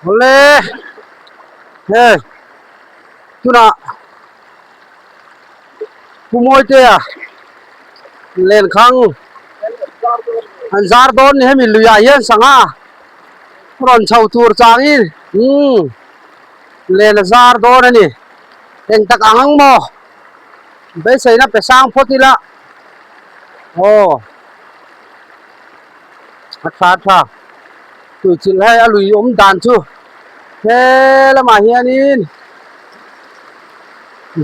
Awle hei tunah Pu Mawitea lenkhang an zar dawn ni hemi luiah hian sangha rawn chho tur changin umm len a zar dawn a ni eng tak ang ang maw beiseina pe sang phawt ila aw a tha a tha tuichilh hei a lui awm dan chu he lamah hianin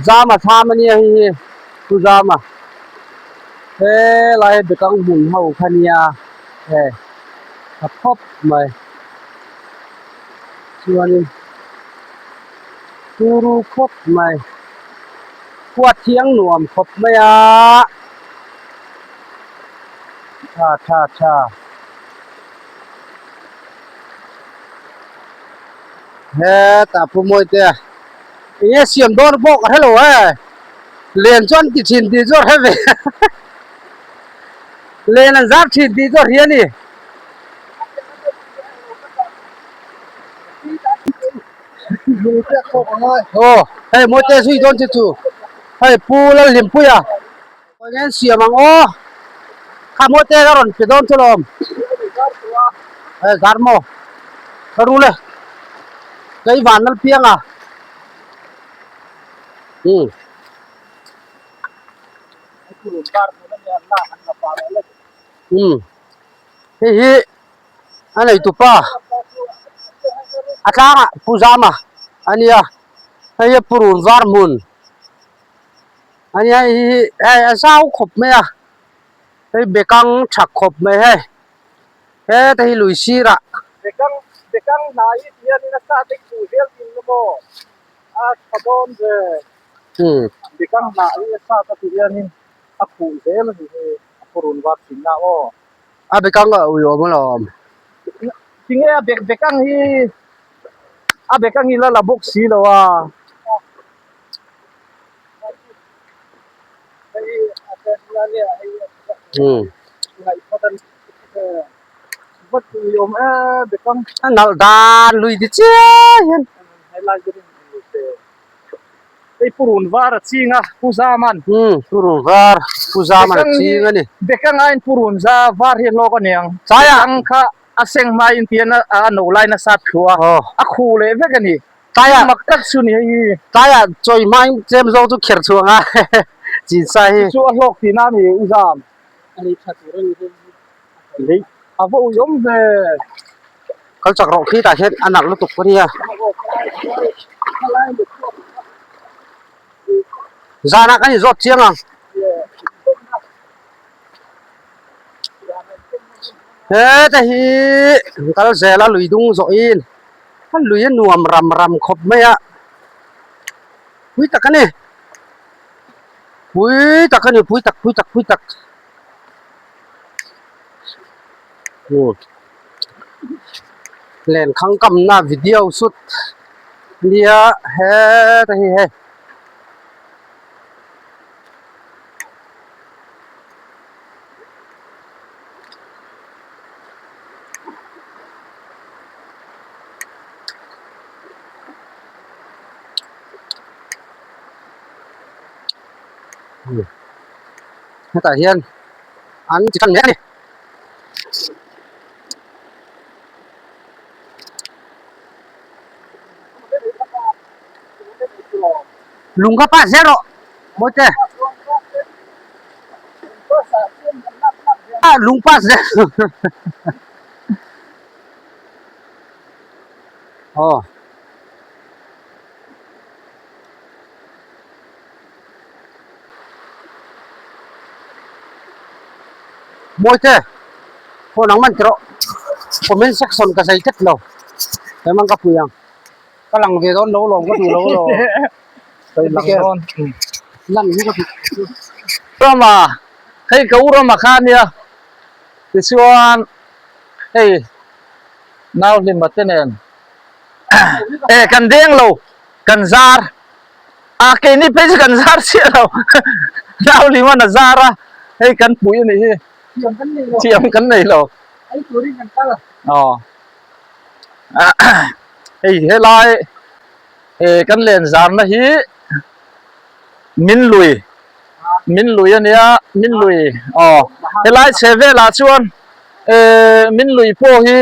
Zama thlam a nia hei hi Pu Zama he lai hi bekang hmun ho kha nia hei tha khawp mai chuanin turu khawp mai khua thiang nuam khawp mai a tha tha tha. Hetah Pu Mawitea enge siam dawn pawh ka hrelo e len chuan ti thin tih chu a hre ve len an zar thin tih chu a hria a ni. Aw hei Mawitea zui dawn che chu hei Pu Lalhlimpuia. Khawi nge siam ang aw kha maw te ka rawn pe dawn chu lawm he zar maw ka rul e kei van nal piang a um um hei hi a nei tupa a tlangah pu zama a nia hei hi purun var hmun. Ania hei hi hei a zau khawp mai a hei bekang tha khawp mai hei heta hi lui sirah. Bekang bekang hnai hi tihianin a sa te khuh zel thin la maw a tha dawn ve bekang hnah hi a sa te tihianin a khuh zel a ni hi a purun var thin na aw. A bekang a uiawm alawm. Tinge a bek bekang hi a bekang hi la la bawk si lo a. A nalh dan lui ti chiai hian hei purun var a ching a pu zaman umm purun var pu zaman a ching a ni bekang aiin purun za var hi a hlawk aniang bekang kha a seng hmaiin tian a no lai nasa thlu a a khu leh vek a ni. Tlaiah mak tak chu ni hei hi. Tlaiah chawi hmain tlem zawk chu kher chhuang a chin sa hi. Chu a hlawk tihna a ni u Zam. A lei tha tur a ni hei hi. Lei a va ui awm ve. Kal chak rawh khi tah hian a nalh lutuk a nia. Zanah kan inzawt chiang ang. Heta hi kal zel a lui dung zawhin a lui a nuam ram ram khawp mai a pui tak a ni pui tak a ni pui tak pui tak pui tak lenkhang kamna video shoot nia heta hi hei. Hetah hian an ti tan mek a ni. Lung kha pass zel rawh mawite lung pass zel aw mawite phone ang man ti rawh comment section ka zai tlat lo hemang ka pui ang. Ka lang ve dawn lo lawm ka duh lo lawm. Ka lang dawn. Lan hi ka duh. Rama hei ka u Rama kha ania tichuan hei nau hlima te nen e kan deng lo kan zar a keini phei chu kan zar chiah lo nau hliman a zar a hei kan pui a nih hi thiam kan nei lo. Aw. Hei helai kan len zarna hi min lui min lui a nia min lui aw helai chhe velah chuan min lui pawh hi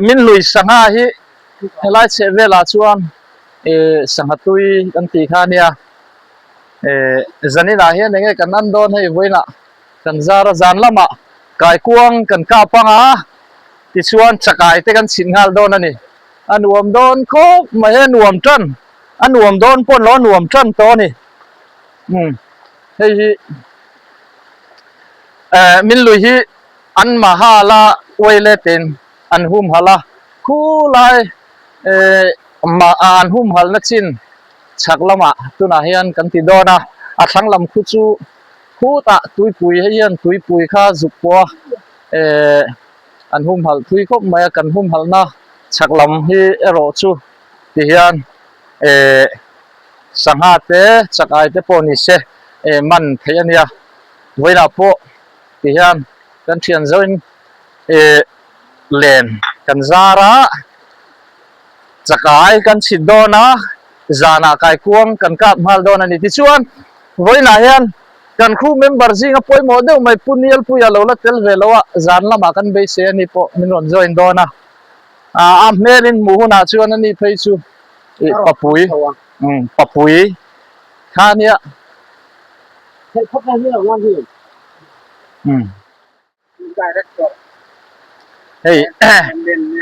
min lui sangha hi helai chheh velah chuan sangha tui kan tih kha a nia zaninah hian eng nge kan an dawn hei vawiinah kan zar a zan lamah kaikuang kan kap ang a tichuan chakai te kan chhit nghal dawn a ni a nuam dawn khawp mai a nuam tan a nuam dawn pawn lo a nuam tan tawh a ni umm hei hi eh min lui hi an mahal a uai let in an humhalh a khulai eh mah an humhalh na chin chhak lamah tunah hian kan ti dawn a a thlang lam khu chu khutah tuipui hei hian tuipui kha zuk pawh a eh an humhalh thui khawp mai a kan humhalh na chhak lam hi erawh chu ti hian eh sangha te chakai te pawh ni se eh man theih a nia vawiinah pawh ti hian kan thian zauhin eh len kan zar a chakai kan chhit dawn a zanah kaikuang kan kap nghal dawn a ni tichuan vawiinah hian kan crew member zinga pawimawh deuh mai Pu Nialpuia lo la tel ve lo a zan lamah kan beisei a ni pawh min rawn join dawn a a hmelin hmuh hunah chuan a ni phei chu ih papui papui kha a nia. Hei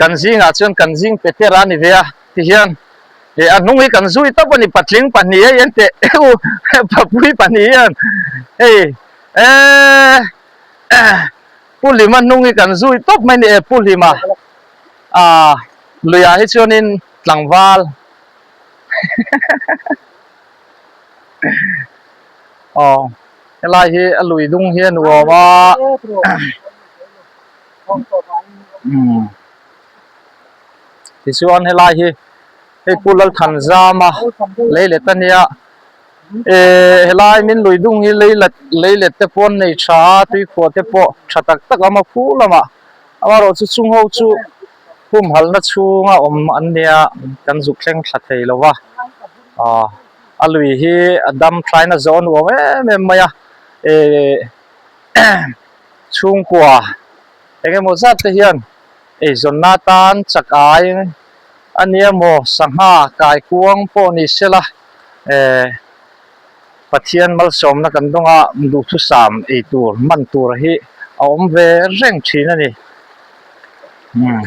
kan zingah chuan kan zing pe ter a ni ve a tihian ih a hnung hi kan zui tawp a ni patling pahnih hei an teh u papui pahnih hian hei eee Pu Hlima hnung hi kan zui tawp mai a ni e Pu Hlima ah luiah hi chuanin tlangval Aw helai hi a lui dung hi a nuam a umm tichuan helai hi hei Pu Lalthanzama lei let a nia ehh helai min lui dung hi lei let lei let te pawh an nei tha a tuikhuah te pawh tha tak tak a awm a khu lamah amaherawhchu chung ho chu humhalhna chhunga awm an nia kan zuk thleng thla thei lo va aw a lui hi a dam thain a zawh nuam em em mai a ehh chhungkua eng emaw zat te hian eizawnna atan chak ai a nia maw sangha kaikuang pawh ni sela ehh Pathian malsawmna kan dawng a duhthusam ei tur man tur hi a awm ve reng thin a ni umm.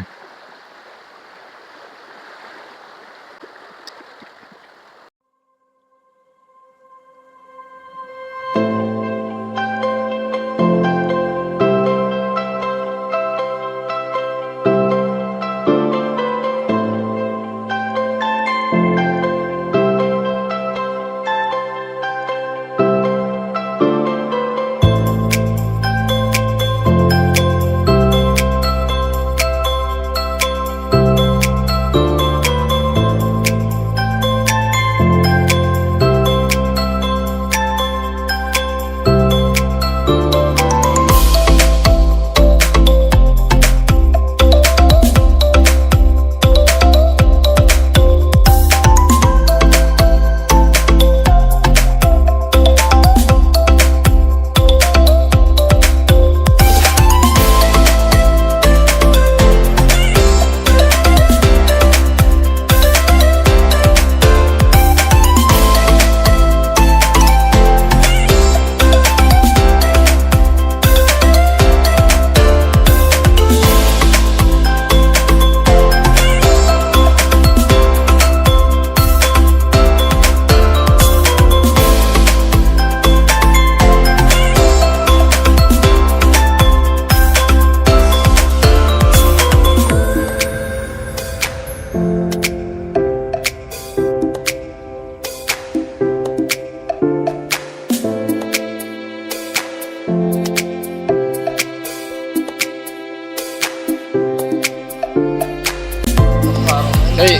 Hei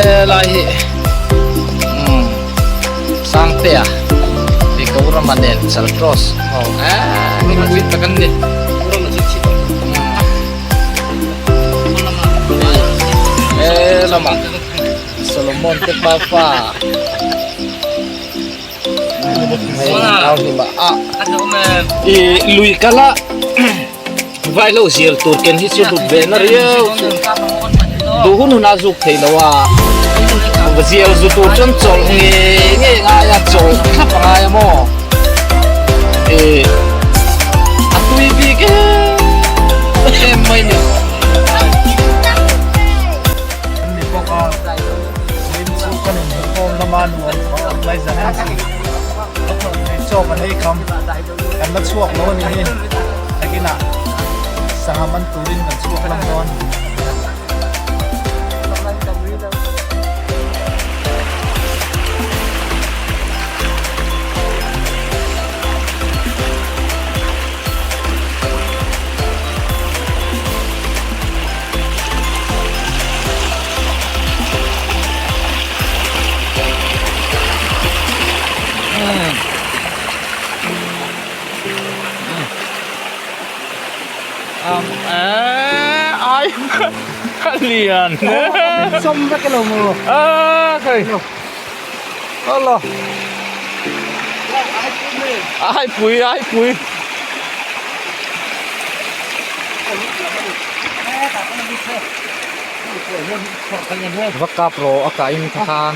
helai hi umm Sangtea hei ko rama nen chal cross ho eee ropui tak an ni. Rama Solomon te pafa hei nau hlima a i lui kala vai lo zial tur ken hi chu hlut ve na riau chu duh hun hun a zuk thei lo a zial zu tur chuan chawlh nge nge ngai a chawlh thlap a ngai a maw eh a tui bik em em mai ni. An ni bawk a vawiin chu kan inhmuhkhawm lama nuam mai zan a ni chaw kan ei kham kan la chhuak lo a ni hi nakinah sangha man turin kan chhuak lam dawn. Ai lian som vek elo maw a khei alo ai pui ai pui Va kap rawh a kah in kha khan.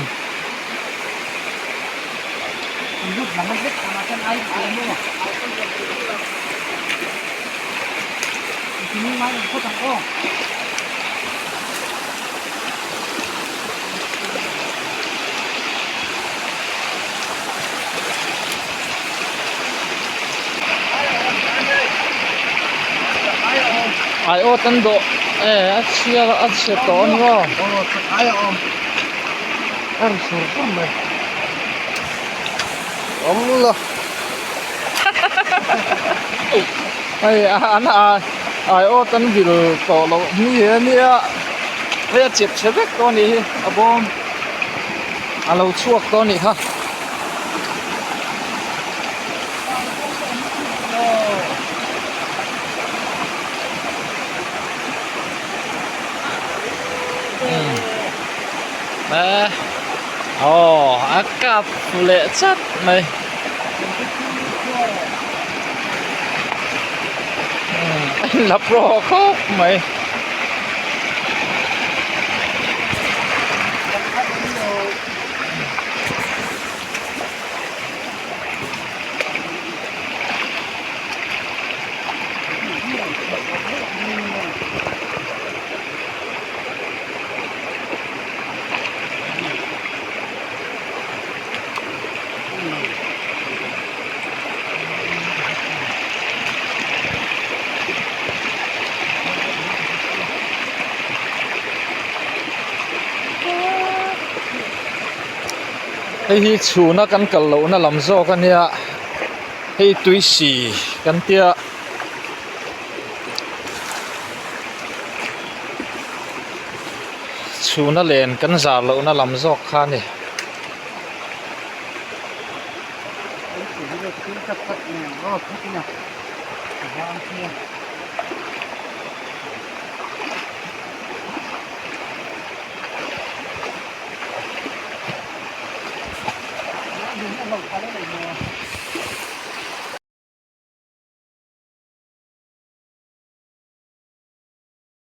Ai aw tan dawh e a chhia a chhe tawh a ni maw a ri sur sur mai awm la hei an ai aw tan vil tawh loh ni a nia hei a chep chhe vek tawh a nih hi a bawm a lo chhuak tawh a nih kha. Aw a kap leh chat mai a inla pro khawp mai. Hei hi chhuna kan kal lohna lam zawk a nia hei tuisi kan tia chhuna len kan zar lohna lam zawk kha a ni.